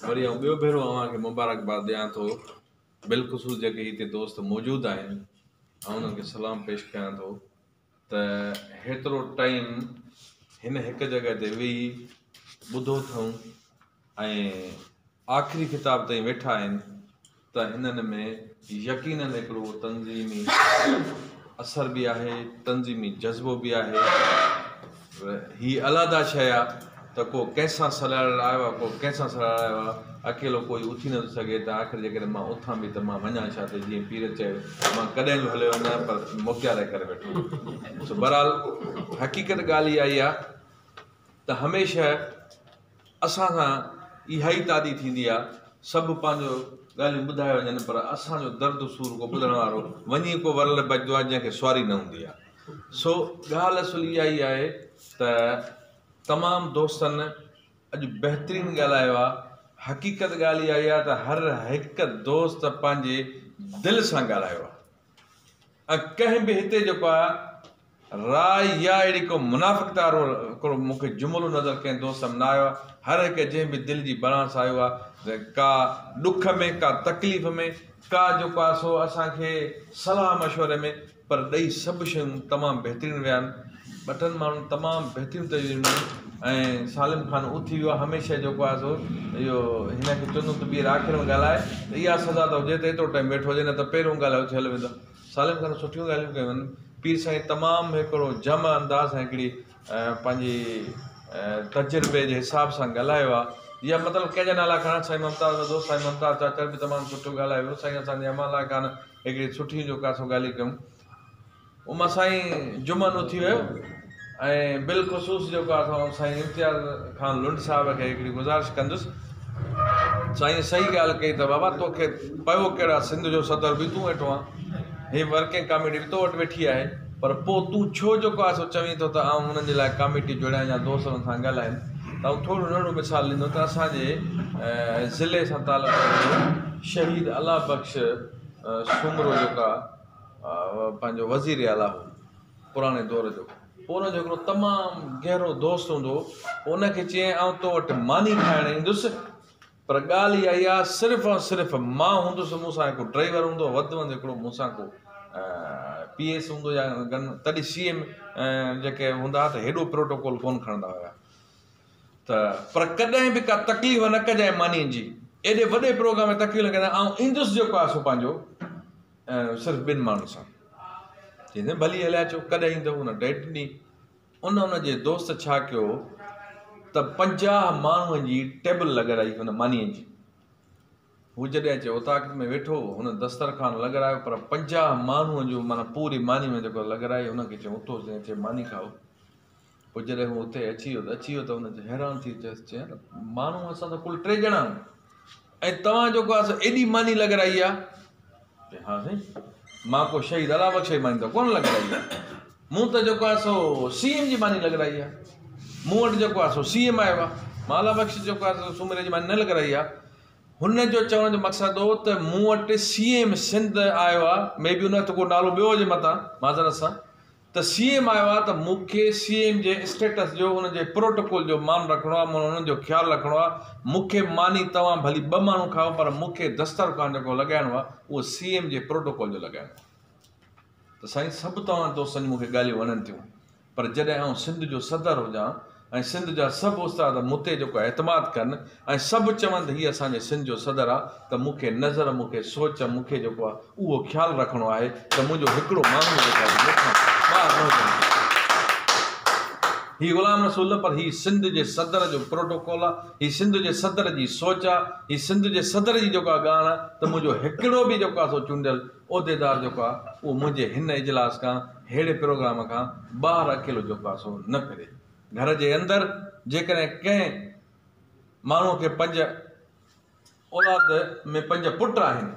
وري آئون ٻيو ڀيرو اوهان کي مبارڪباد ڏيان ٿو. بالخصوص جيڪي هتي دوست موجود آهن، آئون انهن کي سلام پيش ڪيان ٿو ته هيترو ٽائيم هن هڪ جڳهه تي ويهي ٻڌو اٿئون ۽ آخري خطاب تائين ويٺا آهن ته هنن ۾ يقينن هڪڙو تنظيمي اثر به آهي، تنظيمي جذبو به آهي. هي علحده شيء آ ته ڪو ڪنهن سان سلهاڙيل آيو آ، ڪو ڪنهن سان سلهاڙيل آيو آ، اڪيلو ڪوئي اٿي نٿو سگهي ته آخر جيڪڏهن مان اٿان به ته مان وڃان ڇا تي جيئن پير چيو مان ڪڏهن جو هليو وڃان پر مختياري ڪري ويٺو آهيان. سو بهرحال حقيقت ڳالهه اها ئي آ ته هميشه اسان سان اها ئي تعدي ٿيندي آ، سڀ پنهنجو ڳالهيون ٻڌائي وڃن پر اسان جو درد سور ڪو ٻڌڻ وارو وڃي ڪو ورل بچندو آ جنهن کي سواري نه هوندي آ. سو ڳالهه اصل اها ئي آهي ته تمام دوستن اڄ بهترين ڳالهايو آ، حقيقت ڳالهه اها ئي آ ته هر هڪ دوست پنهنجي دل سان ڳالهايو آ ۽ ڪنهن به هتي جيڪو آ راء يا اهڙي ڪو منافقت وارو هڪڙو مون کي جملو نظر ڪنهن دوست ۾ نه آيو آهي. هر هڪ جنهن به دل جي بڻاس آيو آهي ته ڪا ڏک ۾ ڪا تڪليف ۾ ڪا جيڪو آهي سو اسان کي صلاح مشوري ۾ پر ڏئي سڀ شيون تمام بهترين ويا آهن. ٻه ٽن ماڻهن تمام بهترين تجويزون ڏنيون ۽ سالم خان اٿي ويو آهي هميشه جيڪو آهي سو اهو هن کي چوندو ته ٻيهر آخر ۾ ڳالهائي ته اها سزا ته هجي ته ايترو ٽائيم ويٺو هجي نه ته پهريون ڳالهائي اٿي هليو ويندو آهي. سالم خان سٺيون ڳالهيون ڪيون آهن. پير سائين تمام هڪڙو جم انداز سان هڪڙي پنهنجي تجربي جي حساب سان ڳالهايو آهي يا مطلب ڪنهن جا نالا کڻان سائين ممتاز وڌو سائين ممتاز چاچڙ به تمام سٺو ڳالهايو ويو سائين اسان جي امان الله خان هڪڙي سٺي جو ڪاسو ڳالهيون ڪيون ان مان سائين جمن اٿي ويو ۽ بالخصوص جيڪو آهي سو سائين امتياز خان لنڊ صاحب کي هڪڙي گذارش ڪندس سائين صحيح ڳالهه ڪئي ته بابا توکي پيو ڪهڙا سنڌ جو صدر به تون ويٺو آن هي ورڪنگ ڪاميٽي به تو وٽ ويٺي آهي پر پوء تون ڇو جيڪو آهي سو چوين ٿو ته آئون انهن جي لاء ڪاميٽي جوڙيان يا دوست انهن سان ڳالهائين ته آئون ٿورو ننڍڙو مثال ڏيندو ته اسان جي ضلعي سان تعلق رکندڙ شهيد الله بخش سومرو جيڪو آهي پنهنجو وزير اعليٰ هو پراڻي دور جو پوء ان جو هڪڙو تمام گهرو دوست هوندو هو، پوء ان کي چيائين آئون تو وٽ ماني کائڻ ايندس، پر ڳالهه اها ئي آهي صرف ۽ صرف مان هوندس، مون سان هڪ ڊرائيور هوندو، وڌ ۾ وڌ هڪڙو مون سان ڪو پي ايس هوندو يا گن، تڏهن سي ايم جيڪي هوندا هئا ته هيڏو پروٽوڪول ڪونه کڻندا هيا ته پر ڪڏهن به ڪا تڪليف نه ڪجانء مانيء جي، ايڏي وڏي پروگرام ۾ تڪليف نه ڪجانء، آئون ايندس جيڪو آهي سو پنهنجو صرف ٻن ماڻهن سان. چيائين ڀلي هليا اچو ڪڏهن ايندؤ ان ڊيٽ ڏني ان ان جي دوست ڇا ڪيو ته 50 ماڻهن جي ٽيبل لڳرائي هن مانيء جي هو جڏهن اچي اوطاق ۾ ويٺو هن دسترخوان لڳرايو پر 50 ماڻهن جو معنيٰ پوري ماني ۾ جيڪو لڳرائي هن کي چيو اٿو سائين اچي ماني کائو پوء جڏهن هو اتي اچي ويو ته اچي ويو ته هن حيران ٿي چيس چيائين ته ماڻهو اسان ته ڪل ٽي ڄڻا آهيون ۽ توهان جيڪو آهي سو ايڏي ماني لڳرائي آهي. چيائين ها سائين مان ڪو شهيد الله بخش جي ماني ته ڪونه لڳرائي آهي مون ته جيڪو آهي سو سي ايم جي ماني لڳرائي آهي مون وٽ جيڪو آهي سو سي ايم آيو آهي مان الله بخش جيڪو آهي سو سومري جي ماني نه لڳرائي آهي. هن جو چوڻ جو مقصد هو ته مون وٽ سي ايم سنڌ آيو آهي مي بي ان وقت ڪو نالو ٻيو هجي متان معذرت سان ته سي ايم آيو آهي ته مون کي سي ايم جي اسٽيٽس جو ان جي پروٽوڪول جو مان رکڻو آهي مون انهن جو خيال رکڻو آهي مون کي ماني توهان ڀلي ٻه ماڻهو کائو پر مون کي دسترخوان جيڪو لڳائڻو آهي اهو سي ايم جي پروٽوڪول جو لڳائڻو آهي ته سائين سڀ توهان دوستن جون مون کي ڳالهيون وڻن ٿيون پر جڏهن آئون سنڌ جو صدر هجان ۽ سنڌ جا سڀ استاد مون تي جيڪو اعتماد ڪن ۽ سڀ چون ته هي اسان جي سنڌ جو صدر آ ته مون کي نظر مون کي سوچ مون کي جيڪو آ اهو خيال رکڻو آهي ته منهنجو هڪڙو ماڻهو جيڪو آهي مون کان ٻاهر نه هجڻ گهرجي. هي غلام رسول نه پر هي سنڌ جي صدر جو پروٽوڪول آ، هي سنڌ جي صدر جي سوچ آ، هي سنڌ جي صدر جي جيڪو آ ڳاڻ آ ته منهنجو هڪڙو به جيڪو آ سو چونڊيل عهديدار جيڪو آ اهو منهنجي هن اجلاس کان ههڙي پروگرام کان ٻاهر اڪيلو جيڪو آ سو نه ڦري. گهر جي اندر جيڪڏهن ڪنهن ماڻهوء کي پنج اولاد ۾ پنج پٽ آهن،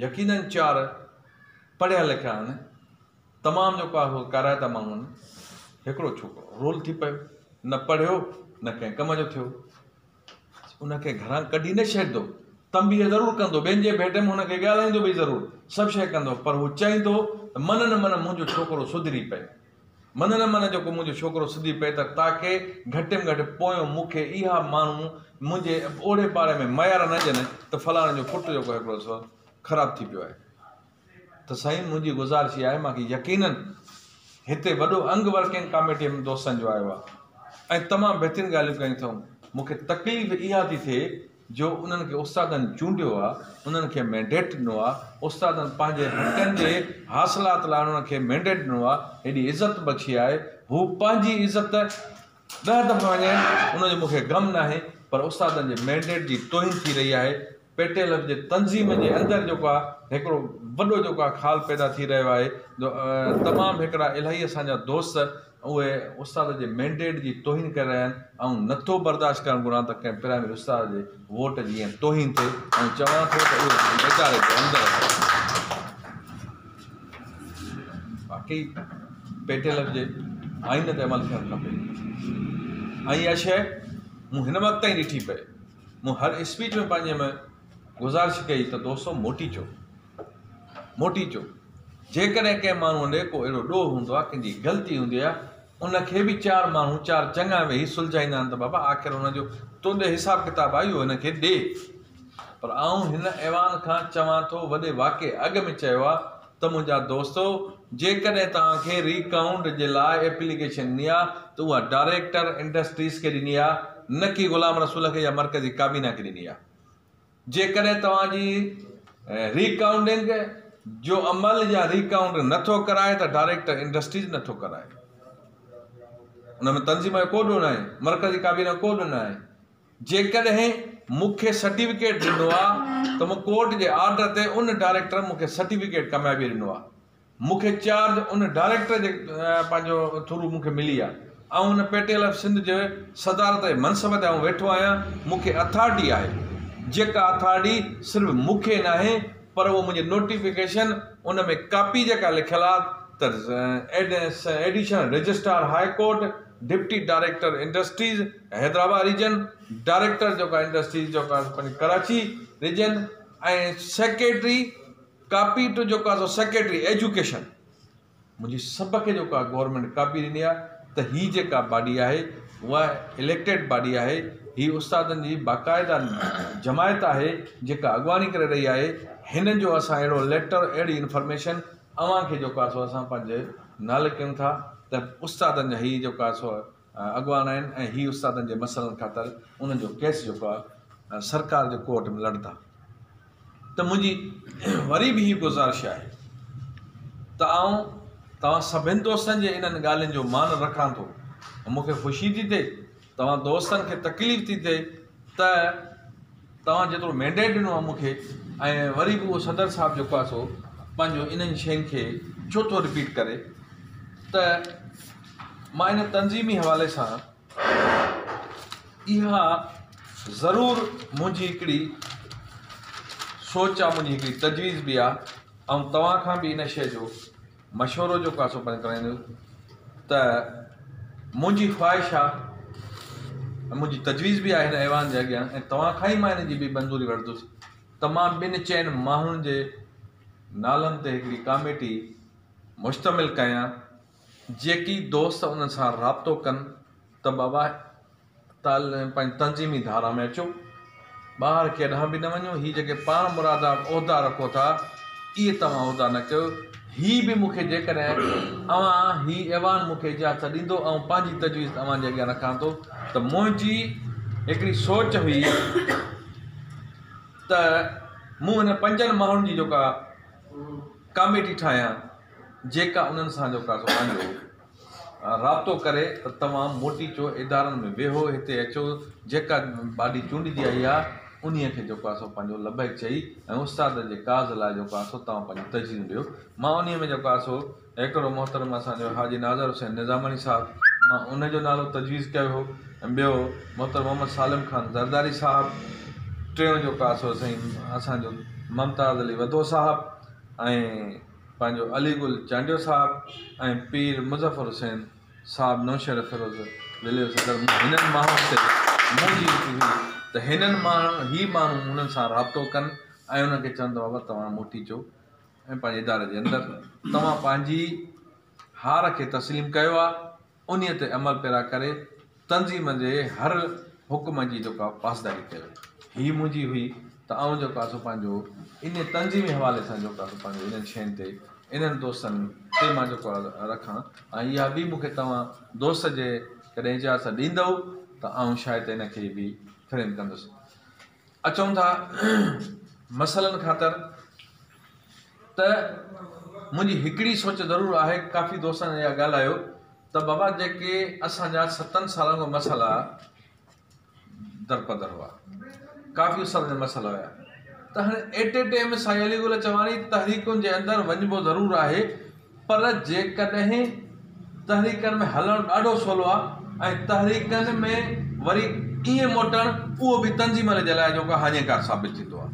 يقيناً چار پڙهيا لکيا آهن، تمام جيڪو آهي سو ڪارائتا ماڻهو آهن، هڪڙو ڇوڪرو رول ٿي پيو، نه پڙهيو نه ڪنهن ڪم جو ٿيو. ان کي گهران ڪڍي نه ڇڏندو، تنبيهه ضرور ڪندو، ٻين جي ڀيٽ ۾ هن کي ڳالهائيندو به ضرور، سڀ شيء ڪندو، پر هو چاهيندو ته من نه من منهنجو ڇوڪرو سڌري پئي. من نه من جيڪو منهنجو ڇوڪرو سڌي پئي ته تاڪه گهٽ ۾ گهٽ پويون مون کي اها ماڻهو منهنجي اوڙي پاڙي ۾ ميار نه ڏين ته فلاڻي جو پٽ جيڪو هڪڙو سو خراب ٿي پيو آهي. ته سائين منهنجي گذارش اها آهي مانکي يقينن هتي وڏو انگ ورڪنگ ڪاميٽي ۾ دوستن جو آيو آهي ۽ تمام بهترين ڳالهيون ڪيون اٿئون مون کي تڪليف اها ٿي ٿئي جو انهن کي استادن چونڊيو آ، انهن کي مينڊيٽ ڏنو آ، استادن پنهنجي حقن جي حاصلات لاء انهن کي مينڊيٽ ڏنو آ، هيڏي عزت بخشي آهي، هو پنهنجي عزت ڏهه دفعا وڃائين ان جو مون کي غم ناهي پر استادن جي مينڊيٽ جي توهين ٿي رهي آهي، پي ٽي ايل ايف جي تنظيم جي اندر جيڪو آ هڪڙو وڏو جيڪو آ خال پيدا ٿي رهيو آهي، تمام هڪڙا الاهي اسان جا دوست اهي استاد جي مينڊيٽ جي توهين ڪري رهيا آهن، آئون نه ٿو برداشت ڪرڻ گهران ته ڪنهن پرائمري استاد جي ووٽ جي ائين توهين ٿئي، آئون چوان ٿو ته اهي اداري جي اندر واقعي پي ٽي ايل ايف جي آئين تي عمل ٿيڻ کپي ۽ اها شيء مون هن وقت تائين ڏٺي پئي، مون هر اسپيچ ۾ پنهنجي ۾ گذارش ڪئي ته دوستو موٽي اچو. موٽي اچو. جيڪڏهن ڪنهن ماڻهوء ڏي ڪو اهڙو ڏوهه هوندو آهي، ڪنهن جي غلطي هوندي آهي، ان کي به چار ماڻهو، چار چڱا ويهي سلجهائيندا آهن ته بابا آخر هن جو تو ڏي حساب ڪتاب آهي، اهو هن کي ڏي. پر آئون هن ايوان کان چوان ٿو، وڏي واڪي اڳ ۾ چيو آهي ته منهنجا دوستو! جيڪڏهن توهان کي ري ڪائونٽ جي لاء ايپليڪيشن ڏني آهي ته اها ڊائريڪٽر انڊسٽريز کي ڏني آهي، نه ڪي غلام رسول کي يا مرڪزي ڪابينا کي ڏني آهي. جيڪڏهن توهان جي ري ڪائونٽنگ جو عمل يا ري ڪائونٽ نه ٿو ڪرائي ته ڊائريڪٽر انڊسٽريز نه ٿو ڪرائي. ان ۾ تنظيم جو ڪو ڏوهه ناهي، مرڪزي ڪابينا جو ڪو ڏوهه ناهي. جيڪڏهن مون کي سرٽيفڪيٽ ڏنو آهي ته مون ڪورٽ جي آرڊر تي ان ڊائريڪٽر مون کي سرٽيفڪيٽ ڪاميابي ڏنو آهي. مون کي چارج ان ڊائريڪٽر جي پنهنجو ٿرو مون کي ملي آهي. آئون N P T L F Sindh جي صدارت جي منصب تي آئون ويٺو آهيان، مون کي اٿارٽي آهي، جيڪا اٿارٽي صرف مون کي ناهي پر اهو منهنجي نوٽيفڪيشن ان ۾ ڪاپي جيڪا لکيل آهي ته additional registrar high court, deputy director industries Hyderabad region, director جيڪو آهي انڊسٽريز جيڪو آهي پنهنجي Karachi region ۽ secretary copy to جيڪو آهي سو سيڪريٽري ايجوڪيشن منهنجي سڀ کي جيڪو آهي گورنمينٽ ڪاپي ڏني آهي ته هي جيڪا باڊي آهي اها اليڪٽيڊ باڊي آهي هي استادن جي باقاعده جماعت آهي جيڪا اڳواڻي ڪري رهي آهي هن جو اسان اهڙو ليٽر اهڙي انفارميشن اوهان کي جيڪو آهي سو اسان پنهنجي نالي ڪيون ٿا ته استادن جا هي جيڪو آهي سو اڳواڻ آهن ۽ هي استادن جي مسئلن خاطر انهن جو ڪيس جيڪو آهي سرڪار جي ڪورٽ ۾ لڙندا ته منهنجي وري به هي گذارش آهي ته آئون توهان سڀن دوستن جي انهن ڳالهين جو مان رکان ٿو مون کي خوشي ٿي ٿئي توهان دوستن کي تڪليف ٿي ٿئي ته توهان جيترو مينڊيٽ ڏنو آهي مون کي ۽ وري به اهو صدر صاحب جيڪو آهي سو پنهنجو انهن شين کي ڇو ٿو رپيٽ ڪري ته مان ان تنظيمي حوالي سان اها ضرور منهنجي هڪڙي سوچ آهي منهنجي هڪڙي تجويز به آهي ۽ توهان کان به ان شيء جو مشورو جيڪو آهي سو پنهنجو ڪرائيندس ته منهنجي خواهش آهي ۽ منهنجي تجويز به آهي هن ايوان جي اڳيان ۽ توهان کان ئي مان ان جي به منظوري وٺندس ته مان ٻن چئن ماڻهن جي نالن تي هڪڙي ڪاميٽي مشتمل ڪيان جيڪي دوست انهن سان رابطو ڪن ته بابا پنهنجي تنظيمي ڌارا ۾ اچو، ٻاهر ڪيڏانهن به نه وڃو، هي جيڪي پاڻ مرادا عهدا رکو ٿا، اهي توهان عهدا نه ڪيو، هي به مون کي جيڪڏهن اوهان هي ايوان مون کي اجازت ڏيندو آئون پنهنجي تجويز اوهان جي اڳيان رکان ٿو ته منهنجي هڪڙي سوچ هئي ته مون هن پنجن ماڻهن جي جيڪا ڪاميٽي ٺاهيان جيڪا انهن سان جيڪو آهي سو پنهنجو رابطو ڪري ته توهان موٽي اچو ادارن ۾ ويهو هتي اچو جيڪا باڊي چونڊجي آئي آهي انهي کي جيڪو آهي سو پنهنجو لبيڪ چئي ۽ استاد جي ڪاز لاء جيڪو آهي سو توهان پنهنجون تجويزون ڏيو مان انهي ۾ جيڪو آهي سو هڪڙو محترم اسان جو حاجي ناظر حسين نظاماڻي صاحب مان ان جو نالو تجويز ڪيو هو ۽ ٻيو محترم محمد سالم خان زرداري صاحب ٽيون جيڪو آهي سو سائين اسان جو ممتاز علي وڌو صاحب ۽ پنهنجو علي گل چانڊيو صاحب ۽ پير مظفر حسين صاحب نوشهروفيروز ضلعي جو صدر مون هنن ماڻهن تي منهنجي هڪ هئي ته هنن ماڻهن هي ماڻهو انهن سان رابطو ڪن ۽ انهن کي چون ته بابا توهان موٽي اچو ۽ پنهنجي اداري جي اندر توهان پنهنجي هار کي تسليم ڪيو آ انهي تي عمل پيرا ڪري تنظيم جي هر حڪم جي جيڪو آ پاسداري ڪيو. هي منهنجي هئي ته آئون جيڪو آ سو پنهنجو انهي تنظيمي حوالي سان جيڪو آ سو پنهنجو انهن شين تي انهن دوستن تي مان جيڪو آ رکان ۽ اها به مون کي توهان دوست جي ڪڏهن اجازت ڏيندؤ ته آئون شايد ان کي به فريم ڪندس. اچون ٿا مسئلن خاطر ته منهنجي هڪڙي سوچ ضرور آهي ڪافي دوستن اها ڳالهايو ته بابا جيڪي اسان جا ستن سالن کان مسئلا درپدر هئا ڪافي استادن جا مسئلا هيا ته هاڻي ايٽ اي ٽائيم سائين علي گل چواڻي تحريڪن جي اندر وڃبو ضرور آهي پر جيڪڏهن تحريڪن ۾ هلڻ ڏاڍو سولو آهي ۽ تحريڪن ۾ وري ائين موٽڻ اهو به تنظيمن جي لاء جيڪو هاڃيڪار ثابت ٿيندو آهي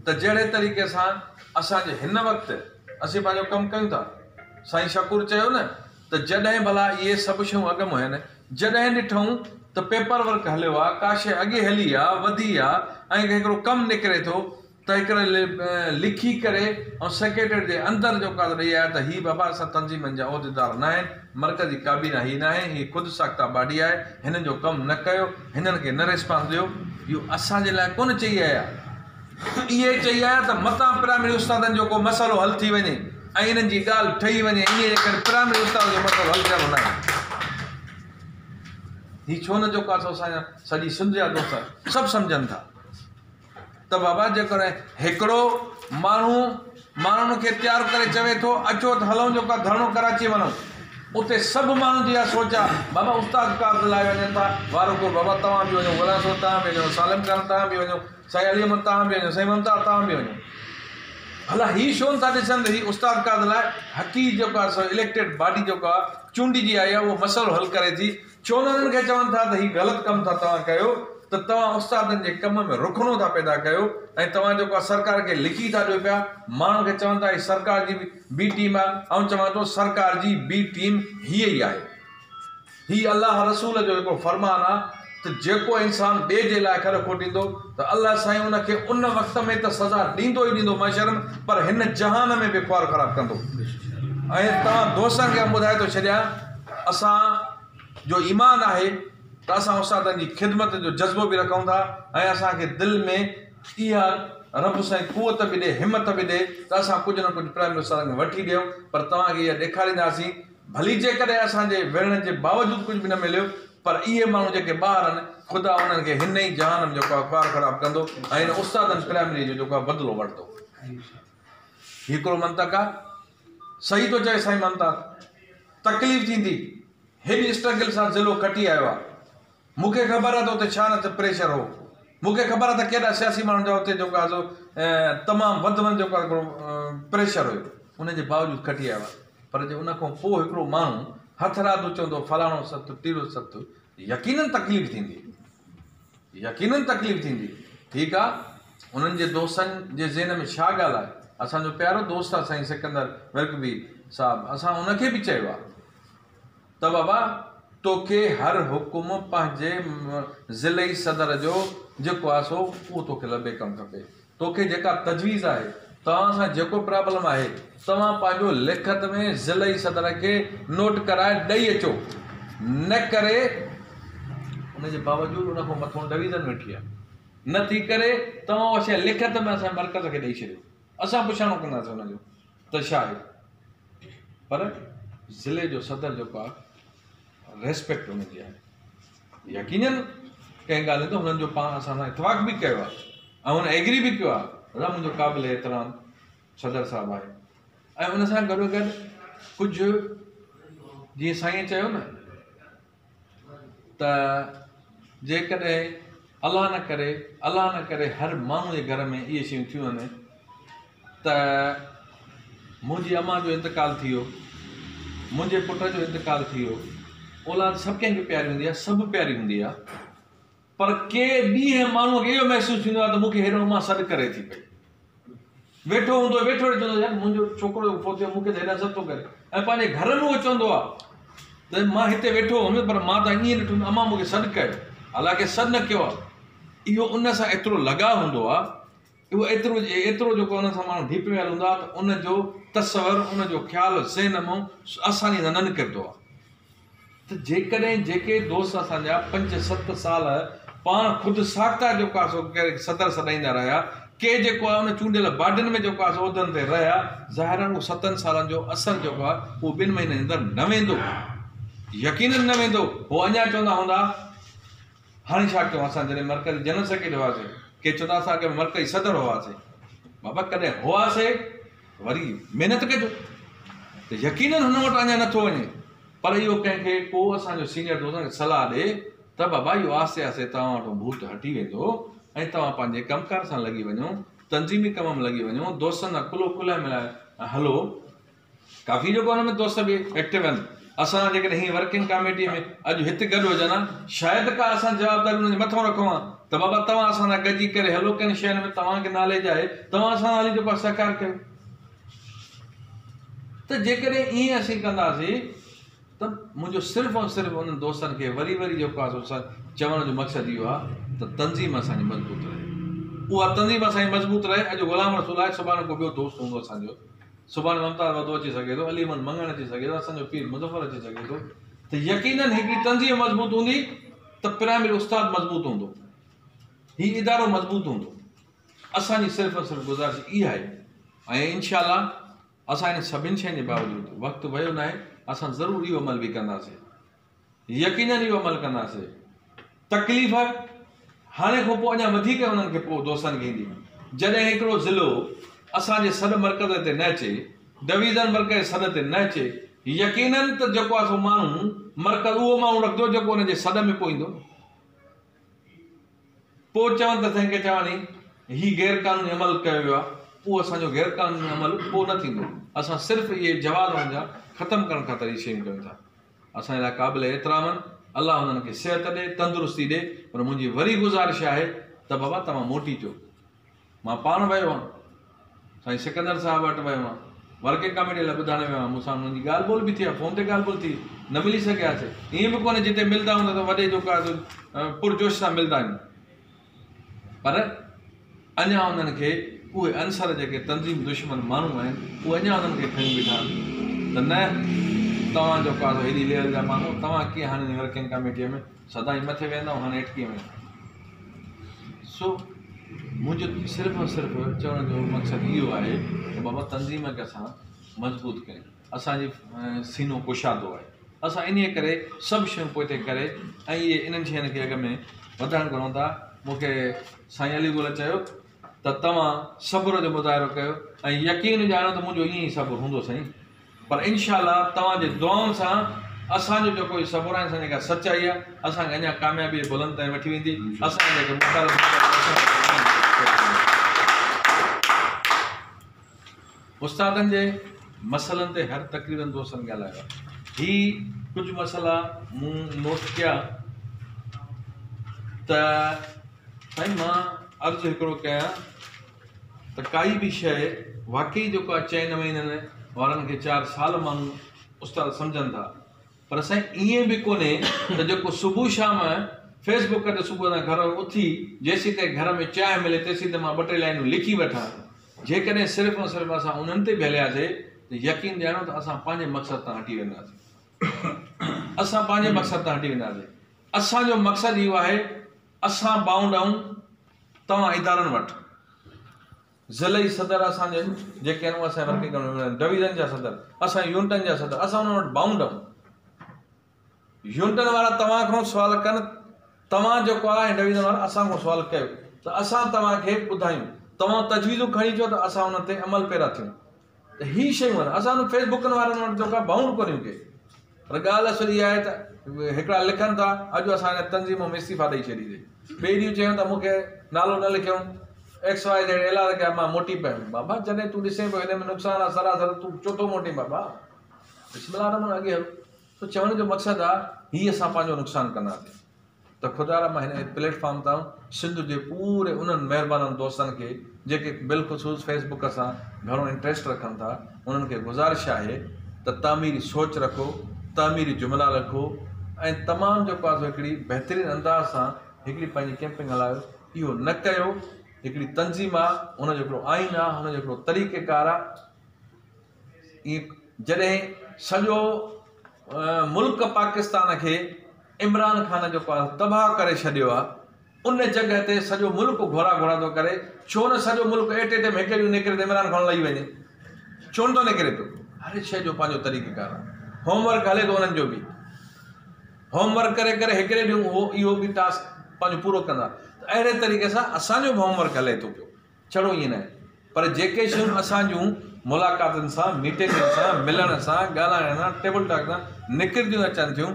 ته جهڙي طريقي سان اسان جي هن وقت اسين پنهنجو ڪم ڪيون ٿا سائين شڪور چيو نه ته جڏهن ڀلا اهي سڀ شيون اڳ ۾ هين جڏهن ڏٺئون ته پيپر ورڪ هليو آ، ڪا شيء اڳي هلي آ، وڌي آ ۽ هڪڙو ڪم نڪري ٿو ته هڪڙي لکي ڪري ۽ سيڪريٽريٽ جي اندر جيڪو آ ڏئي آيا ته هي بابا اسان تنظيمن جا عهديدار ناهن، مرڪزي ڪابينا هي ناهي، هي خود ساخته باڊي آهي، هنن جو ڪم نه ڪيو، هنن کي نه ريسپانس ڏيو. اهو اسان جي لاء ڪونه چئي آيا. اهي چئي آيا ته متان پرائمري استادن جو ڪو مسئلو حل ٿي وڃي ۽ انهن جي ڳالهه ٺهي وڃي انهيء جي ڪري پرائمري استاد جو مسئلو حل ٿيڻو ناهي. هي ڇو نه جيڪو آهي سو اسان جا سڄي سنڌ جا دوست سڀ سمجهن ٿا ته بابا جيڪڏهن هڪڙو ماڻهو ماڻهن کي تيار ڪري چوي ٿو اچو ته هلون جيڪو آهي ڌرڻو ڪراچي وڃون اتي سڀ ماڻهن جي اها سوچ آهي بابا استاد ڪاز لاء وڃن ٿا وارو ڪو بابا توهان به وڃو غلام رسول توهان به وڃو سالم خان توهان به وڃو سائين علي احمد توهان به وڃو سائين ممتاز توهان به وڃو ڀلا هي ڇو نٿا ڏسن ته هي استاد ڪاز لاء حقي جيڪو آهي سو اليڪٽيڊ باڊي جيڪو آهي چونڊجي آئي آهي اهو مسئلو حل ڪري ٿي ڇو نه انهن کي چون ٿا ته هي غلط ڪم ٿا توهان ڪيو ته توهان استادن جي ڪم ۾ رخنو ٿا پيدا ڪيو ۽ توهان جيڪو آهي سرڪار کي لکي ٿا ڏيو پيا ماڻهن کي چون ٿا هي سرڪار جي بي ٽيم آهي آئون چوان ٿو سرڪار جي بي ٽيم هيء ئي آهي. هي الله رسول جو هڪڙو فرمان آ ته جيڪو انسان ٻئي جي لاء کڏ کوٽيندو ته الله سائين ان کي ان وقت ۾ ته سزا ڏيندو ئي ڏيندو محشر ۾ پر هن جهان ۾ به خوار خراب ڪندو ۽ توهان دوستن کي ٻڌائي ٿو ڇڏيان اسان جو ايمان آهي ته اسان استادن جي خدمت جو جذبو به رکون ٿا ۽ اسان کي دل ۾ اها رب سائين قوت به ڏي همت به ڏي ته اسان ڪجهه نه ڪجهه پرائمري استادن کي وٺي ڏيون پر توهان کي اها ڏيکارينداسين ڀلي جيڪڏهن اسان جي وڙهڻ جي باوجود ڪجهه به نه مليو پر اهي ماڻهو جيڪي ٻاهر آهن خدا انهن کي هن ئي جهان ۾ جيڪو آهي خوار خراب ڪندو ۽ هن استادن پرائمري جو جيڪو آهي بدلو وٺندو. هي هڪڙو منطق آهي. صحيح ٿو چئي سائين ممتاز. تڪليف ٿيندي. هيڏي اسٽرگل سان ضلعو کٽي آيو آهي. مون کي خبر آهي ته اتي ڇا نه ته پريشر هو. مون کي خبر آهي ته ڪيڏا سياسي ماڻهن جا اتي جيڪو آهي سو تمام وڌ ۾ جيڪو آهي هڪڙو پريشر هيو. ان جي باوجود کٽي آيو آهي. پر جي ان کان پوء هڪڙو ماڻهو هٿرادو چوندو فلاڻو ست ٽيڙو ست يقينن تڪليف ٿيندي. يقينن تڪليف ٿيندي. ٺيڪ آهي انهن جي دوستن جي ذهن ۾ ڇا ڳالهه آهي. اسان جو پيارو دوست آهي سائين سڪندر ورڪ به صاحب اسان ان کي به چيو آهي. ته بابا توکي هر حڪم پنهنجي ضلعي صدر جو جيڪو آهي سو اهو توکي لبيڪ ڪرڻ کپي. توکي جيڪا تجويز آهي، توهان سان جيڪو پرابلم آهي، توهان پنهنجو لکت ۾ ضلعي صدر کي نوٽ ڪرائي ڏئي اچو. نه ڪري ان جي باوجود ان کان مٿو ڊويزن ويٺي آهي. نه ٿي ڪري توهان اها شيء لکت ۾ اسان جي مرڪز کي ڏئي ڇڏيو. اسان پڇاڻو ڪنداسين ان جو ته ڇا آهي. پر ضلعي جو صدر جيڪو آهي ريسپيڪٽ ان جي آهي يقينن ڪنهن ڳالهه تي هنن جو پاڻ اسان سان اتفاق به ڪيو آهي ۽ هن ايگري به ڪيو آهي دادا منهنجو قابل احترام صدر صاحب آهي ۽ ان سان گڏو گڏ ڪجهه جيئن سائين چيو نه ته جيڪڏهن الله نه ڪري الله نه ڪري هر ماڻهو جي گهر ۾ اهي شيون ٿيون آهن ته منهنجي امان جو انتقال ٿي ويو منهنجي پٽ جو انتقال ٿي ويو اولاد سڀ ڪنهن کي پياري هوندي آهي سڀ پياري هوندي آهي پر ڪي ڏينهن ماڻهوء کي اهو محسوس ٿيندو آهي ته مون کي هيڏو امان سڏ ڪري ٿي پئي. ويٺو هوندو آهي، ويٺو ويٺو چوندو آهي يار منهنجو ڇوڪرو فوت ٿيو مون کي ته هيڏانهن سڏ ٿو ڪري ۽ پنهنجي گهر ۾ اهو چوندو آهي ته مان هتي ويٺو هوم پر مان ته ائين ڏٺو ته امان مون کي سڏ ڪيو حالانڪه سڏ نه ڪيو آهي. اهو ان سان ايترو لڳاء هوندو آهي. اهو ايترو ايترو جيڪو ان سان ماڻهو ڊيپ ويل هوندو آهي ته ان جو تصور ان جو خيال ذهن مان آساني سان نه نڪرندو آهي ته جيڪڏهن جيڪي دوست اسان جا پنج ست سال پاڻ خود ساخته جيڪو آهي سو ڪي صدر سڏائيندا رهيا ڪي جيڪو آهي ان چونڊيل باڊين ۾ جيڪو آهي سو عهدن تي رهيا ظاهر آهي اهو ستن سالن جو اثر جيڪو آهي اهو ٻن مهينن جي اندر نه ويندو يقينن نه ويندو هو اڃا چوندا هوندا هاڻي ڇا ڪيون اسان جڏهن مرڪزي جنرل سيڪريٽري هئاسين ڪي چوندا اسان اڳ ۾ مرڪزي صدر هئاسين بابا ڪڏهن هئاسين وري محنت ڪجو ته يقينن هن وٽ اڃا نٿو وڃي پر اهو ڪنهن کي ڪو اسان جو سينيئر دوست کي صلاح ڏي ته بابا اهو آهستي آهستي توهان وٽ ڀوت هٽي ويندو ۽ توهان پنهنجي ڪم ڪار سان لڳي وڃو تنظيمي ڪم ۾ لڳي وڃو دوستن سان ڪلهو ڪلهي ملائي هلو ڪافي جيڪو ان ۾ دوست به ايڪٽو آهن. اسان جيڪڏهن هين ورڪنگ ڪاميٽي ۾ اڄ هت گڏ هجن ها شايد ڪا اسان جوابداري انهن جي مٿان رکون ها ته بابا توهان اسان سان گڏجي ڪري هلو ڪن شين ۾ توهان کي ناليج آهي توهان اسان سان هلي جيڪو آهي سهڪار ڪيو ته جيڪڏهن ائين اسين ڪنداسين ته منهنجو صرف ۽ صرف انهن دوستن کي وري وري جيڪو آهي سو چوڻ جو مقصد اهو آهي ته تنظيم اسان جي مضبوط رهي اها تنظيم اسان جي مضبوط رهي اڄ غلام رسول آهي سڀاڻي ڪو ٻيو دوست هوندو اسان جو سڀاڻي ممتاز وڌو اچي سگهي ٿو، علي احمد مڱڻ اچي سگهي ٿو، اسان جو پير مظفر اچي سگهي ٿو ته يقينن هڪڙي تنظيم مضبوط هوندي ته پرائمري استاد مضبوط هوندو، هي ادارو مضبوط هوندو. اسان جي صرف ۽ صرف گذارش اها آهي ۽ انشاء الله اسان انهن سڀني شين جي باوجود وقت ويو ناهي اسان ضرور اهو عمل به ڪنداسين. يقينن اهو عمل ڪنداسين. تڪليف هاڻي کان پوء اڃا وڌيڪ انهن کي پوء دوستن کي ايندي. جڏهن هڪڙو ضلعو اسان جي سڏ مرڪز تي نه اچي، ڊويزن مرڪز جي سڏ تي نه اچي، يقينن ته جيڪو آهي سو ماڻهو مرڪز اهو ماڻهو رکندو جيڪو ان جي سڏ ۾ پوء ايندو. پوء چون ته سائين چواڻي هي غير قانوني عمل ڪيو ويو آهي، اهو اسان جو غير قانوني عمل پوء نه ٿيندو. اسان صرف اهي جواز انهن جا ختم ڪرڻ خاطر اهي شيون ڪيون ٿا. اسان جي لاء قابل احترام آهن، الله انهن کي صحت ڏي، تندرستي ڏي، پر منهنجي وري گذارش آهي ته بابا توهان موٽي اچو. مان پاڻ ويو هان، سائين سڪندر صاحب وٽ ويو هان، ورڪنگ ڪاميٽي لاء ٻڌائڻ ويو هان، مون سان انهن جي ڳالهه ٻولهه به ٿي آهي، فون تي ڳالهه ٻولهه ٿي، نه ملي سگهياسي، ائين به ڪونهي جتي ملندا آهيون ته وڏي جيڪو آهي سو پرجوش سان ملندا آهيون. پر اڃا انهن کي اهي عنصر جيڪي تنظيم دشمن ماڻهو آهن اهي اڃا انهن کي کنيون بيٺا آهن ته نه توهان جيڪو آهي سو هيڏي ليول جا ماڻهو توهان ڪيئن هاڻي ورڪنگ ڪاميٽيء ۾ سدائين مٿي ويهندا هاڻي هيٺ ڪيئن ويندا سو منهنجو صرف ۽ صرف چوڻ جو مقصد اهو آهي ته بابا تنظيم کي اسان مضبوط ڪيون اسان جي سينو ڪشادو آهي. اسان انهيء ڪري سڀ شيون پوئتي ڪري ۽ اهي انهن شين کي اڳ ۾ وڌائڻ گهرون ٿا. مون کي سائين علي گل چيو ته توهان صبر جو مظاهرو ڪيو ۽ يقين ڄاڻو ته منهنجو ائين ئي صبر هوندو سائين پر انشاء الله توهان جي دعائن سان اسان جو جيڪو هي صبر آهي اسان جي جيڪا سچائي آهي اسان کي اڃا ڪاميابي جي بلند تائين وٺي ويندي اسان جا جيڪي مخالف استادن جي مسئلن تي هر تقريبن دوستن ڳالهايو آهي. هي ڪجهه مسئلا مون نوٽ ڪيا ته سائين مان عرض هڪڙو ڪيان ته ڪائي به شيء واقعي جيڪو آهي چئن مهينن وارن کي چار سال ماڻهو استاد سمجهن ٿا پر سائين ائين به ڪونهي ته جيڪو صبح شام فيس بڪ تي صبح سان گهر اٿي جيسيتائين گهر ۾ چانهه ملي تيسيتائين مان ٻه ٽي لائنون لکي وٺان جيڪڏهن صرف ۽ صرف اسان انهن تي به هلياسي ته يقين ڄاڻو ته اسان پنهنجي مقصد تان هٽي وينداسين. اسان پنهنجي مقصد تان هٽي وينداسين. اسان جو مقصد اهو آهي اسان بائونڊ آهيون توهان ادارن وٽ. ضلعي صدر اسان جا جيڪي آهن اهي اسان جي ورڪنگ ڪميٽي ۾ آهن، ڊويزن جا صدر، اسان جي يونٽن جا صدر، اسان انهن وٽ بائونڊ آهيون. يونٽن وارا توهان کان سوال ڪن، توهان جيڪو آهي ڊويزن وارا اسان کان سوال ڪيو ته اسان توهان کي ٻڌايون، توهان تجويزون کڻي اچو ته اسان انهن تي عمل پيرا ٿيون. ته هي شيون آهن، اسان فيس بڪن وارن وٽ جيڪو آهي بائونڊ ڪونهيون ڪي. پر ڳالهه اصل اها آهي ته هڪڙا لکن ٿا اڄ اسان هن تنظيم ۾ استعيفا ڏئي ڇڏي سي، ٻئي ڏينهن چيون ته مون کي نالو نه لکيو ايڪس واء زيڊ اعلان ڪيا مان موٽي پيم. بابا جڏهن تون ڏسين پيو هن ۾ نقصان آهي سراسر تون ڇو ٿو موٽين بابا بسم الله الرحمن اڳي هل. سو چوڻ جو مقصد آ هي اسان پنهنجو نقصان ڪنداسين ته خدارا مان هن پليٽ فارم تان سنڌ جي پوري انهن مهربانن دوستن کي جيڪي بالخصوص فيس بڪ سان گهڻو انٽريسٽ رکن ٿا انهن کي گذارش آهي ته تعميري سوچ رکو تعميري جملا لکو ۽ تمام جيڪو آ سو هڪڙي بهترين انداز سان هڪڙي پنهنجي ڪيمپنگ هلايو اهو نه ڪيو هڪڙي تنظيم آ، ان جو هڪڙو آئين آ، ان جو هڪڙو طريقيڪار آ. ائين جڏهن سڄو ملڪ پاڪستان کي عمران خان جيڪو آ تباهه ڪري ڇڏيو آ، ان جڳهه تي سڄو ملڪ گهورا گهورا ٿو ڪري، ڇو نه سڄو ملڪ ايٽ اي ٽائيم هڪ ڏينهن نڪري ته عمران خان لهي وڃي، ڇو نه ٿو نڪري پيو؟ هر شيء جو پنهنجو طريقيڪار آ. هوم ورڪ هلي ٿو انهن جو به هوم ورڪ ڪري ڪري هڪڙي ڏينهن اهو اهو به ٽاسڪ پنهنجو پورو ڪندا ته اهڙي طريقي سان اسان جو به هوم ورڪ هلي ٿو پيو. ڇڙو ائين ناهي پر جيڪي شيون اسان جون ملاقاتن سان، ميٽنگن سان، ملڻ سان، ڳالهائڻ سان، ٽيبل ٽاڪ سان نڪرنديون اچن ٿيون،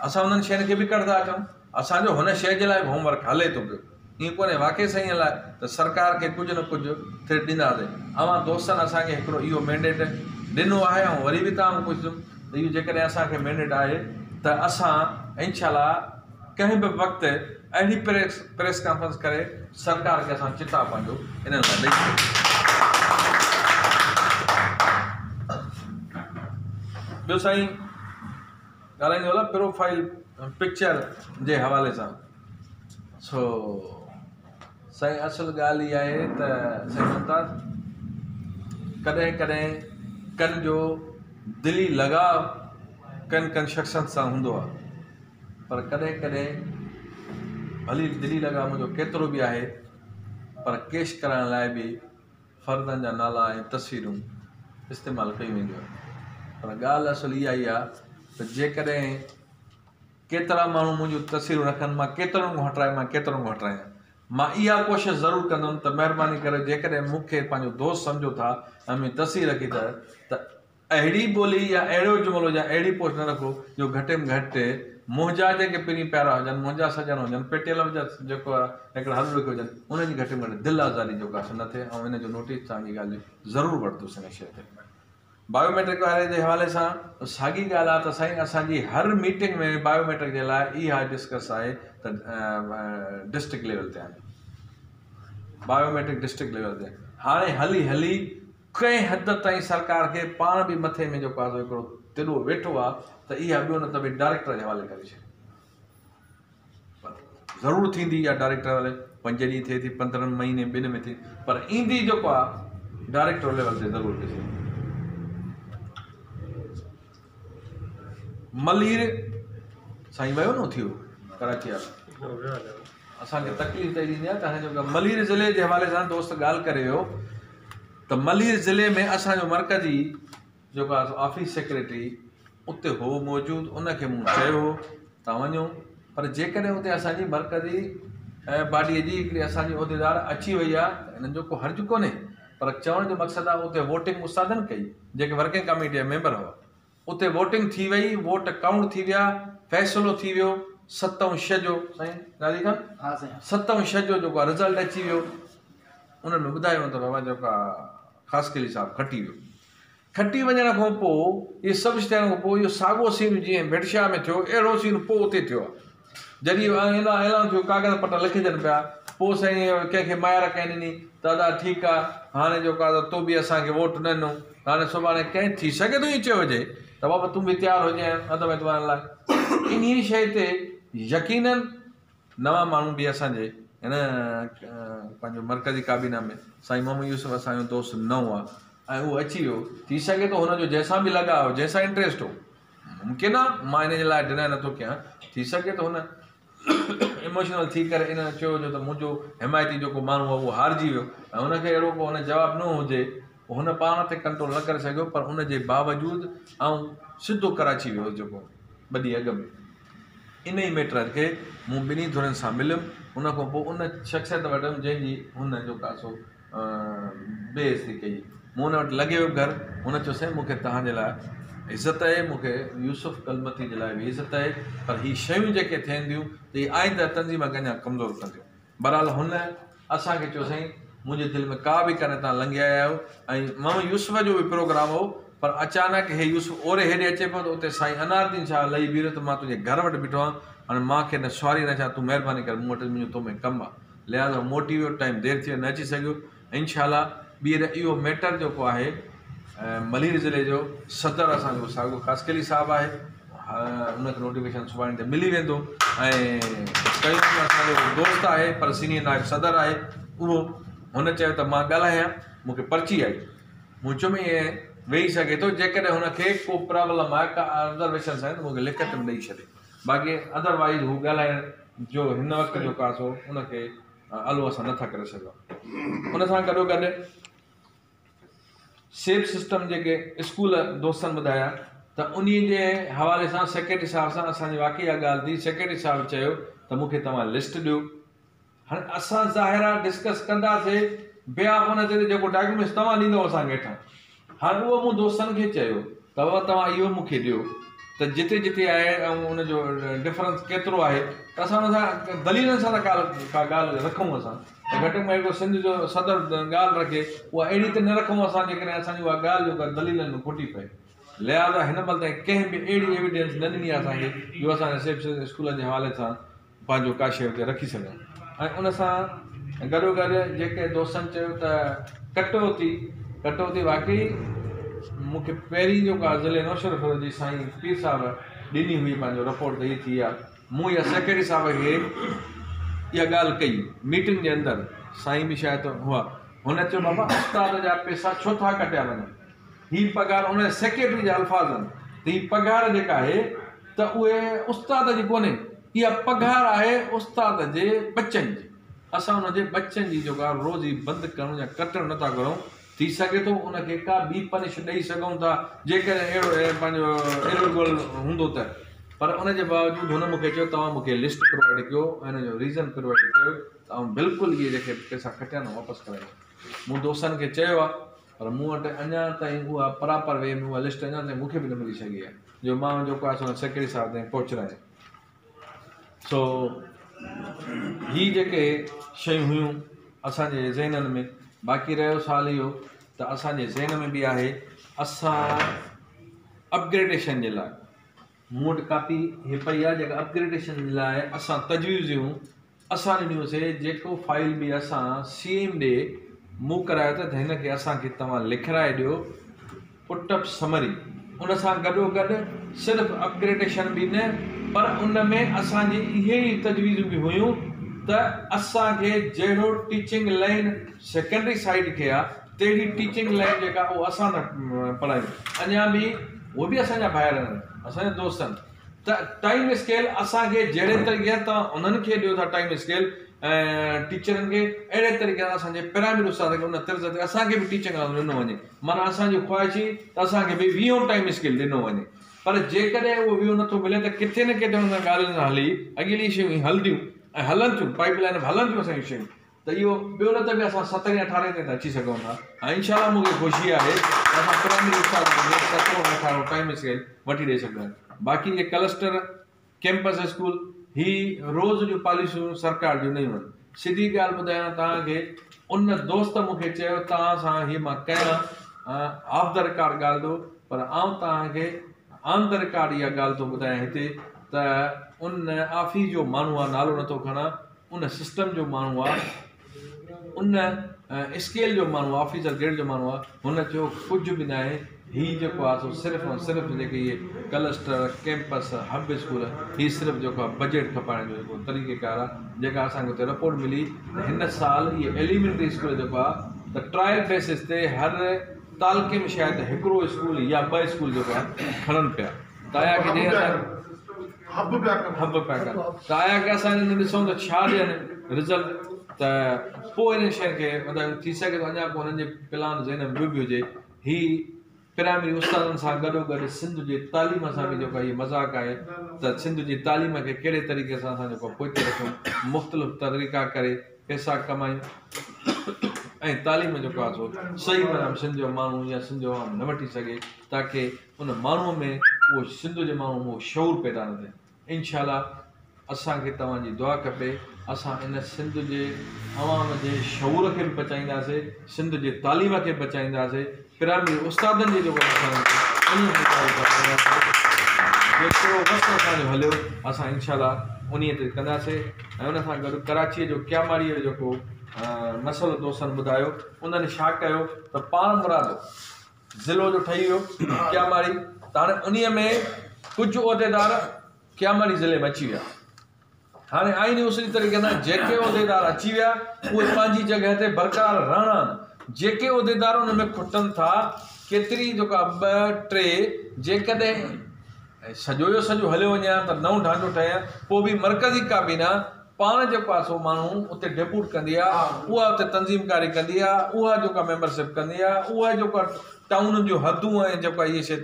اسان انهن شين کي به ڪڍندا اچون. اسان جو هن شيء جي لاء به هوم ورڪ هلي ٿو پيو. ائين ڪونهي واقعي سائين لاء ته سرڪار کي ڪجهه نه ڪجهه ٿريٽ ڏينداسين. اوهان دوستن اسان کي هڪڙو اهو مينڊيٽ ڏنو آهي، آئون وري به توهان کان پڇندم ته اهو جيڪڏهن اسان کي مينڊيٽ آهي ته اسان انشاء الله ڪنهن به وقت اهڙي پريس ڪانفرنس ڪري سرڪار کي اسان چتاء پنهنجو انهن لاء ڏئي سگهون. ٻيو سائين ڳالهائيندو هلان پروفائيل پڪچر جي حوالي سان سو سائين اصل ڳالهه اها آهي ته سائين ممتاز ڪڏهن ڪڏهن ڪن جو دلي لڳاء ڪن ڪن شخصن سان هوندو آهي. پر ڪڏهن ڪڏهن ڀلي دلي لڳاء منهنجو ڪيترو به آهي پر ڪيش ڪرائڻ لاء به فردن جا نالا ۽ تصويرون استعمال ڪيون وينديون آهن پر ڳالهه اصل اها ئي آهي ته جيڪڏهن ڪيترا ماڻهو منهنجون تصويرون رکن مان ڪيترن کان هٽرائي مان ڪيترن کان هٽرايان مان اها ڪوشش ضرور ڪندم ته مهرباني ڪري جيڪڏهن مون کي پنهنجو دوست سمجهو ٿا ۽ منهنجي تصوير رکي ته ته اهڙي ٻولي يا اهڙو جملو يا اهڙي پوسٽ نه رکو جو گهٽ ۾ گهٽ منهنجا جيڪي پرين پيارا هجن، منهنجا سڄڻ هجن، پي ٽي ايل جا جيڪو هڪڙا هڏ ڏوکي هجن، انهن جي گهٽ ۾ گهٽ دل آزاري جيڪو آهي سو نه ٿئي ۽ ان جو نوٽيس توهان جي ڳالهه جو ضرور وٺندس ان شيء تي. بايو ميٽرڪ واري جي حوالي سان ساڳي ڳالهه آهي ته سائين اسان جي هر ميٽنگ ۾ بايو ميٽرڪ جي لاء اها ڊسڪس آهي ته ڊسٽرڪٽ ليول تي آڻيو بايو ميٽرڪ ڊسٽرڪٽ ليول تي هاڻي هلي هلي ڪنهن حد تائين سرڪار کي پاڻ به مٿي ۾ جيڪو آهي سو هڪڙو تڏو ويٺو آهي ته اها ٻيو نه ته به ڊائريڪٽر جي حوالي ڪري ڇڏي. پر ضرور ٿيندي اها ڊائريڪٽر حوالي پنج ڏينهن ٿئي ٿي 15 مهيني ٻن ۾ ٿئي پر ايندي جيڪو آهي ڊائريڪٽر ليول تي ضرور ڏسي. ملير سائين ويو نه اٿيو ڪراچي وارو اسان کي تڪليف ته ڏيندي آهي ته هاڻي جيڪو ملير ضلعي جي حوالي سان دوست ڳالهه ڪري ويو ته ملير ضلعي ۾ اسان جو مرڪزي جيڪو آهي سو آفيس سيڪريٽري اتي هو موجود ان کي مون چيو هو توهان وڃو پر جيڪڏهن اتي اسان جي مرڪزي باڊيء جي هڪڙي اسان جي عهديدار اچي وئي آهي ته انهن جو ڪو حرج ڪونهي پر چوڻ جو مقصد آهي اتي ووٽنگ استادن ڪئي جيڪي ورڪنگ ڪميٽي جا ميمبر هئا اتي ووٽنگ ٿي وئي، ووٽ ڪائونٽ ٿي ويا، فيصلو ٿي ويو، ست ۽ ڇهه جو سائين راضي خان ها سائين ست ۽ ڇهه جو جيڪو آ رزلٽ اچي ويو، انهن ۾ ٻڌايو ويو ته بابا جيڪو آ خاصخيلي صاحب کٽي ويو. کٽي وڃڻ کان پوء اهي سڀ ٿيڻ کان پوء اهو ساڳو سين جيئن ڀٽ شاهه ۾ ٿيو اهڙو سين پوء اتي ٿيو آ. جڏهن اهو اعلان ٿيو ڪاغذ پٽ لکجن پيا پوء سائين ڪنهن کي ميار ڪنهن ڏني ته ادا ٺيڪ آ هاڻي جيڪو آ تو به اسان کي ووٽ نه ڏنو ته هاڻي سڀاڻي ڪنهن ٿي سگهي ٿو ائين چيو هجي ته بابا تون به تيار هجين عدم اعتماد لاء انهي شيء تي يقينن نوان ماڻهو به اسان جي هن پنهنجو مرڪزي ڪابينا ۾ سائين محمد يوسف اسان جو دوست نئون آ ۽ اهو اچي ويو ٿي سگهي ٿو هن جو جنهن سان به لڳاء هو جنهن سان انٽريسٽ هو ممڪن آ مان ان جي لاء ڊنائي نٿو ڪيان ٿي سگهي ٿو هن ايموشنل ٿي ڪري ان چيو هجي ته منهنجو حمايتي جيڪو ماڻهو آهي اهو هارجي ويو ۽ هن کي اهڙو ڪو هن جواب ڏنو هجي هن پاڻ تي ڪنٽرول نه ڪري سگهيو پر ان جي باوجود آئون سڌو ڪراچي ويو هوس جيڪو ٻه ڏينهن اڳ ۾ ان ئي ميٽر کي مون ٻنهي ڌرين سان مليم ان کان پوء ان شخصيت وٽ ويم جنهن جي هن جيڪو آهي سو بي عزتي ڪئي. مون هن وٽ لنگهي ويم گهر، هن چيو سائين مون کي توهان جي لاء عزت آهي، مون کي يوسف ڪلمتي جي لاء به عزت آهي، پر هي شيون جيڪي ٿين ٿيون ته هي آئنده تنظيم کي اڃا ڪمزور ڪنديون. بهرحال هن اسان کي چيو سائين منهنجي دل ۾ ڪا به ڪانهي توهان لنگهي آيا آهيو ۽ ماما يوسف جو به پروگرام هو پر اچانڪ هي يوسف اوري هيڏي اچي پيو ته اتي سائين انار الدين شاهه لهي بيهي رهيو ته مان تنهنجي گهر وٽ بيٺو آهيان هاڻي مان کي نه سواري نه ڇا تون مهرباني ڪري مون وٽ اچ منهنجو تو ۾ ڪم آهي. لهٰذا هو موٽي ويو ٽائيم دير ٿي وئي نه اچي سگهيو انشاء الله ٻيهر اهو ميٽر جيڪو آهي ملير ضلعي جو صدر اسان جو ساڳو خاصخيلي صاحب آهي ان کي نوٽيفڪيشن سڀاڻي تي ملي ويندو ۽ قيوم اسان جو دوست آهي پر سينيئر نائب صدر آهي اهو هن چيو ته مان ڳالهايان مون کي پرچي آئي مون چيم ائين ويهي سگهي ٿو جيڪڏهن هن کي ڪو پرابلم آهي ڪا آبزرويشنس آهن ته مون کي لکت ۾ ڏئي ڇڏي باقي ادروائيز هو ڳالهائڻ جو هن وقت جو ڪا سو ان کي الو اسان نٿا ڪري سگهون. ان سان گڏو گڏ سيف سسٽم جيڪي اسڪول دوستن ٻڌايا ته انهي جي حوالي سان سيڪريٽري صاحب سان اسان جي واقعي اها ڳالهه ٿي سيڪريٽري صاحب چيو ته مون کي توهان لسٽ ڏيو هاڻي اسان ظاهر آ ڊسڪس ڪنداسي بيهاف ان تي ته جيڪو ڊاڪيومينٽس توهان ڏيندو اسان کي هيٺان هاڻي اهو مون دوستن کي چيو ته بابا توهان اهو مون کي ڏيو ته جتي جتي آهي ۽ ان جو ڊفرنس ڪيترو آهي ته اسان ان سان دليلن سان ته ڪا ڳالهه رکون اسان ته گهٽ ۾ گهٽ سنڌ جو صدر ڳالهه رکي اها اهڙي ته نه رکون اسان جيڪڏهن اسان جي اها ڳالهه جيڪا دليلن ۾ کٽي پئي لهٰذا هن مهل تائين ڪنهن به اهڙي ايويڊنس نه ڏني آهي اسان کي جو اسان سيف اسڪولن جي حوالي سان پنهنجو ڪا شيء اتي رکي سگهان ۽ ان سان گڏو گڏ جيڪي دوستن چيو ته ڪٽوتي ڪٽوتي واقعي مون کي پهرين جيڪا ضلعي نوشهروفيروز جي سائين پير صاحب ڏني هئي پنهنجو رپورٽ ته هي ٿي آ مون اها سيڪريٽري صاحب کي اها ڳالهه ڪئي ميٽنگ جي اندر سائين به شايد هئا هن چيو بابا استاد جا پئسا ڇو ٿا ڪٽيا وڃن هي پگهار ان سيڪريٽري جا الفاظ آهن ته هي پگهار جيڪا آهي ته اهي استاد جي ڪونهي، اها پگهار آهي استاد جي ٻچن جي. اسان ان جي ٻچن جي جيڪا روزي بند ڪرڻ يا ڪٽڻ نه ٿا گهرون، ٿي سگهي ٿو ان کي ڪا ٻي پنش ڏئي سگهون ٿا جيڪڏهن اهڙو پنهنجو اريگولر هوندو ته. پر ان جي باوجود هن مون کي چيو توهان مون کي لسٽ پرووائيڊ ڪيو ۽ ان جو ريزن پرووائيڊ ڪيو ته آئون بلڪل اهي جيڪي پئسا ڪٽيا آهن واپس ڪرائيندس. مون دوستن کي چيو آهي پر مون وٽ اڃا تائين اها پراپر وي ۾ اها لسٽ اڃا تائين مون کي به نه ملي سگهي آهي. جو مان جيڪو آهي سو سيڪريٽري صاحب تائين پهچرايان. سو هي جيڪي شيون هيون اسان جي ذهنن ۾ باقي رهيو سوال اهو ته اسان جي ذهن ۾ به آهي اسان اپگريڊيشن جي لاء مون وٽ ڪاپي هي پئي آهي جيڪا اپگريڊيشن جي لاء اسان تجويزون اسان ڏنيون سي جيڪو فائيل به اسان سي ايم ڏي مون ڪرايو ته هن کي اسان کي توهان لکرائي ڏيو پٽ اپ سمري ان سان گڏو گڏ صرف اپگريڊيشن به نه پر ان ۾ اسان جي اهي ئي تجويزون به هيون ته اسان کي جهڙو ٽيچنگ لائين سيڪنڊري سائيڊ کي آ تهڙي ٽيچنگ لائين جيڪا اهو اسان نه پڙهايون اڃا به اهي به اسان جا ڀائر آهن اسان جا دوست آهن ته ٽائيم اسڪيل اسان کي جهڙي طريقي سان توهان انهن کي ڏيو ٿا ٽائيم اسڪيل ٽيچرن کي اهڙي طريقي سان اسان جي پرائمري استاد کي ان طرز تي اسان کي به ٽيچنگ الائونس ڏنو وڃي معنيٰ اسان جي خواهش هئي ته اسان کي به ويهون ٽائيم اسڪيل ڏنو وڃي پر جيڪڏهن اهو ويهون نٿو ملي ته ڪٿي نه ڪٿي ان سان ڳالهين سان هلي اڳلي شيون هلنديون ۽ هلن ٿيون پائيپ لائين ۾ هلن ٿيون اسان جون شيون ته اهو ٻيو نه ته به اسان سترهين اٺارهين تائين ته اچي سگهون ٿا ۽ انشاء الله مون کي خوشي آهي ته اسان پرائمري استادن کي سترهون ۽ اٺارهون ٽائيم اسڪيل وٺي ڏئي سگهندا آهيون باقي اهي ڪلسٽر ڪيمپس اسڪول هي روز جون پاليسيون سرڪار جون نيون آهن سڌي ڳالهه ٻڌايان توهان کي ان دوست مون کي چيو توهان سان هي مان ڪيان آف the record ڳالهه ٿو پر آئون توهان کي آن the record اها ڳالهه ٿو ٻڌايان هتي ته ان آفيس جو ماڻهو آهي نالو نٿو کڻان ان سسٽم جو ماڻهو آ ان اسڪيل جو ماڻهو آ آفيسر گريڊ جو ماڻهو آ هن چيو ڪجهه به ناهي هي جيڪو آ سو صرف ۽ صرف جيڪي اهي ڪلسٽر ڪيمپس هب اسڪول هي صرف جيڪو آ بجيٽ کپائڻ جو جيڪو طريقي ڪار آ جيڪا اسان کي اتي رپورٽ ملي ته هن سال اهي ايليمينٽري اسڪول جيڪو آ ته ٽرائل بيسس تي هر تعلقي ۾ شايد هڪڙو اسڪول يا ٻه اسڪول جيڪو آ کڻن پيا ته آيا ڪي جي اسان حب پيا ڪن حب پيا ڪن ته آيا ڪي اسان ان ڏسون ته ڇا ڏين رزلٽ ته پوء انهن شين کي وڌايون ٿي سگهي ٿو اڃا ڪو انهن جي پلان ذهن ۾ ٻيو به هجي هي پرائمري استادن سان گڏو گڏ سنڌ جي تعليم سان به جيڪو هي مذاق آهي ته سنڌ جي تعليم کي ڪهڙي طريقي سان اسان جيڪو پوئتي رکيون مختلف طريقا ڪري پيسا ڪمايون ۽ تعليم جيڪو آهي سو صحيح معنيٰ ۾ سنڌ جو ماڻهو يا سنڌ جو عوام نه وٺي سگهي تاڪي ان ماڻهوء ۾ اهو سنڌ جي ماڻهوء ۾ اهو شعور پيدا نه ٿئي. انشاء الله اسان کي توهان جي دعا کپي اسان ان سنڌ جي عوام جي شعور کي به بچائينداسي سنڌ جي تعليم کي به بچائينداسي پرائمري استادن جي جيڪو نقصان ٿيو انهي کي بچائينداسي جيترو وس اسان جو هليو اسان انشاء الله انهي تي ڪنداسي ۽ ان سان گڏ ڪراچيء جو ڪياماڙيء جو جيڪو مسئلو دوستن ٻڌايو انهن ڇا ڪيو ته پاڻ مرادو ضلعو جو ٺهي ويو ڪياماڙي ته هاڻي انهي ۾ ڪجهه عهديدار ڪياماڙي ضلعي ۾ اچي ويا. هاڻي آئيني اصولي طريقي سان جيڪي عهديدار اچي ويا اهي پنهنجي جڳهه تي برقرار رهڻا آهن. جيڪي عهديدار ان ۾ کٽن ٿا ڪيتري جيڪا ٻه ٽي جيڪڏهن سڄو جو سڄو هليو وڃي ها ته نئون ڍانچو ٺهي ها پوء به مرڪزي ڪابينا پاڻ جيڪو آهي سو ماڻهو اتي ڊيپوٽ ڪندي آهي اها اتي تنظيم ڪاري ڪندي آهي اها جيڪا ميمبرشپ ڪندي آهي اها جيڪو ٽائونن جون حدون ۽ جيڪو آهي اهي شيء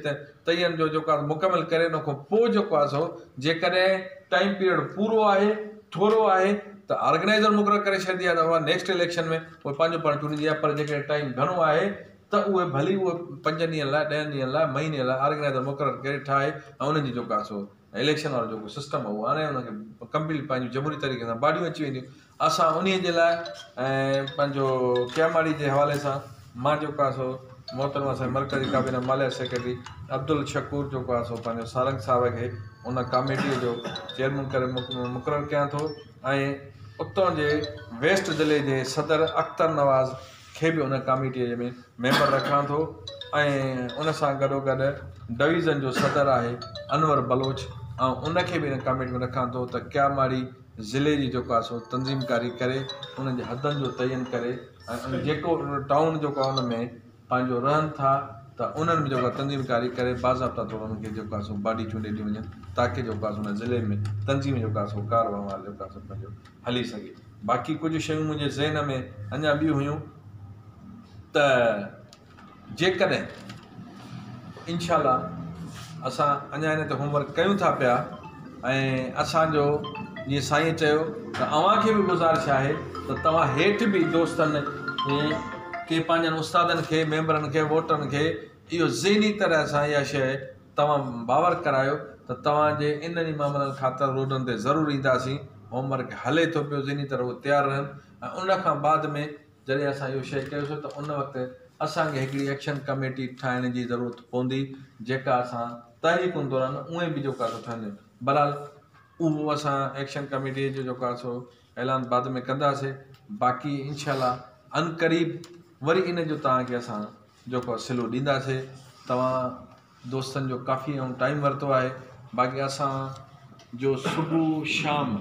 تعين جو جيڪو آهي مڪمل ڪري ان کان پوء جيڪو آهي سو جيڪڏهن ٽائيم پيريڊ پورو آهي ٿورو آهي ته آرگنائيزر مقرر ڪري ڇڏيندي آهي ته اها نيڪسٽ اليڪشن ۾ اهي پنهنجو پاڻ چونڊيندي آهي پر جيڪڏهن ٽائيم گهڻو آهي ته اهي ڀلي اهي پنجن ڏينهن لاء ڏهن ڏينهن لاء مهيني لاء آرگنائيزر مقرر ڪري ٺاهي ۽ انهن جي جيڪو آهي سو اليڪشن وارو جيڪو سسٽم آهي اهو آڻي انهن کي ڪمپليٽ پنهنجون جمهوري طريقي سان باڊيون اچي وينديون اسان انهي جي لاء ۽ پنهنجو ڪياماڙي جي حوالي سان مان جيڪو آهي سو محترم اسان جي مرڪزي ڪابينا ماليات سيڪريٽري عبدالشڪور جيڪو آهي سو پنهنجو سارنگ صاحب کي ان ڪاميٽي جو چيئرمين ڪري مقرر ڪيان ٿو ۽ اتان جي ويسٽ ضلعي جي صدر اختر نواز کي به ان ڪاميٽيء ۾ ميمبر رکان ٿو ۽ ان سان گڏو گڏ ڊويزن جو صدر آهي انور بلوچ آئون ان کي به ان ڪاميٽي ۾ رکان ٿو ته ڪياماڙي ضلعي جي جيڪو آهي سو تنظيم ڪاري ڪري ان جي حدن جو تعين ڪري ۽ جيڪو ٽائون جيڪو آهي ان ۾ پنهنجو رهن ٿا ته انهن ۾ جيڪو آهي تنظيم ڪاري ڪري باضابطا طور انهن کي جيڪو آهي سو باڊي چونڊي ڏني وڃن تاڪه جيڪو آهي سو ان ضلعي ۾ تنظيم جيڪو آهي سو ڪار وهنوار جيڪو آهي سو پنهنجو هلي سگهي باقي ڪجهه شيون منهنجي ذهن ۾ اڃا ٻيون هيون ته جيڪڏهن انشاء الله اسان اڃا ان تي هوم ورڪ ڪيون ٿا پيا ۽ اسانجو جيئن سائين چيو ته اوهان کي به گذارش آهي ته توهان هيٺ به دوستن کي پنهنجن استادن کي ميمبرن کي ووٽرن کي اهو ذهني طرح سان اها شيء توهان باور ڪرايو ته توهان جي انهن ئي معاملن خاطر روڊن تي ضرور اينداسين، هوم ورڪ هلي ٿو پيو ذهني طرح اهي تيار رهن ۽ ان کان بعد ۾ جڏهن اسان اهو شيء ڪيوسين ته ان وقت اسان کي هڪڙي ايڪشن ڪميٽي ٺاهڻ جي ضرورت پوندي جيڪا اسان تحريڪن دوران اونئين به جيڪو آهي سو ٺهندي بهرحال اهو اسان ايڪشن ڪميٽي جو جيڪو آهي سو اعلان بعد ۾ ڪنداسين باقي انشاء الله عنقريب وري ان جو توهان کي اسان جيڪو آهي صلو ڏينداسين توهان دوستن جو ڪافي آئون ٽائيم ورتو آهي باقي اسان جو صبح شام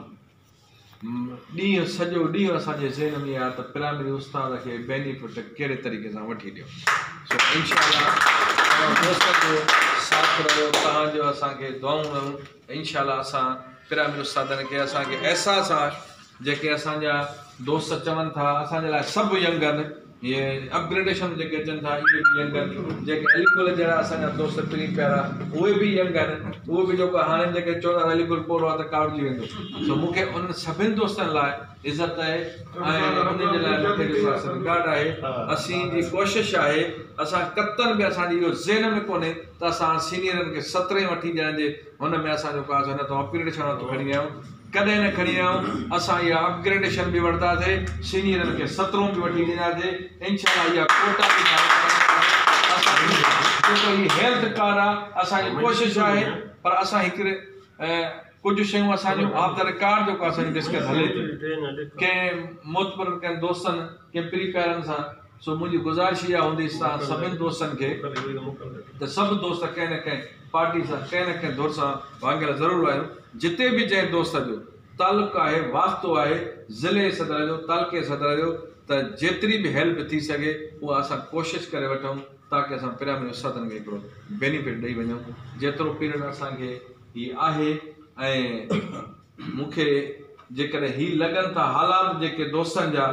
ڏينهن سڄو ڏينهن اسان جي ذهن ۾ آهي ته پرائمري استاد کي بينيفٽ ڪهڙي طريقي سان وٺي ڏيون سو انشاء الله توهان دوستن جو ساٿ رهيو توهان جو اسان کي دعائون رهيون انشاء الله اسان پرائمري استادن کي اسان کي احساس آهي جيڪي اسان جا دوست چون ٿا اسان جي لاء سڀ ينگ آهن اهي اپگريڊيشن جيڪي اچن ٿا اهي به ينگ آهن جيڪي علي گل جهڙا اسان جا دوست پرين پيارا اهي به ينگ آهن اهي به جيڪو هاڻي جيڪي چوندا آهن علي گل پوڙهو آهي ته ڪاوڙجي ويندو سو مون کي انهن سڀن دوستن لاء عزت آهي ۽ انهن جي لاء مون کي جيڪو آهي رڪارڊ آهي اسين جي ڪوشش آهي اسان قطعن به اسان جي اهو ذهن ۾ ڪونهي ته اسان سينيئرن کي سترهين وٺي ڏيڻ جي هن ۾ اسان جو ڪا نه ته اپگريڊيشن کڻي ويا آهيون ڪڏهن نه کڻي ويا آهيون اسان اها اپگريڊيشن به وٺنداسي سينيئرن کي سترهون به وٺي ڏينداسي انشاء الله اها ڪوٽا به ٺاهي اسان جيڪو هي هيلٿ ڪارڊ آهي اسان جي ڪوشش آهي پر اسان هڪڙي ڪجهه شيون اسان جون آف the record جيڪو اسان جي ڊسڪس هلي ٿي ڪنهن معتبر ڪنهن دوستن ڪنهن پري پيارن سان سو منهنجي گذارش اها هوندي توهان سڀن دوستن کي ته سڀ دوست ڪنهن نه ڪنهن پارٽي سان ڪنهن نه ڪنهن ڌر سان وانگيل ضرور آهيون جتي به جنهن دوست جو تعلق آهي واسطو آهي ضلعي صدر جو تعلقي صدر جو ته جيتري به هيلپ ٿي سگهي اها اسان ڪوشش ڪري وٺون تاڪه اسان پرائمري استادن کي هڪڙو بينيفٽ ڏئي وڃون جيترو پيريڊ اسان کي هي آهي ۽ مون کي جيڪڏهن هي لڳن ٿا حالات جيڪي دوستن جا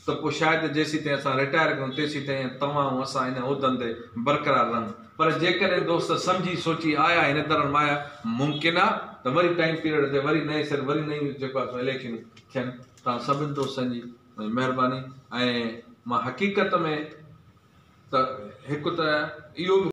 ته پوء شايد جيسيتائين اسان رٽائر ڪيون تيسيتائين توهان ۽ اسان ان عهدن تي برقرار رهون پر جيڪڏهن دوست سمجهي سوچي آيا هن درن مان آيا ممڪن آ ته وري ٽائيم پيريڊ تي وري نئين سر وري نيون جيڪو آ سو اليڪشنون ٿين توهان سڀن دوستن جي مهرباني ۽ مان حقيقت ۾ ته هڪ ته اهو به.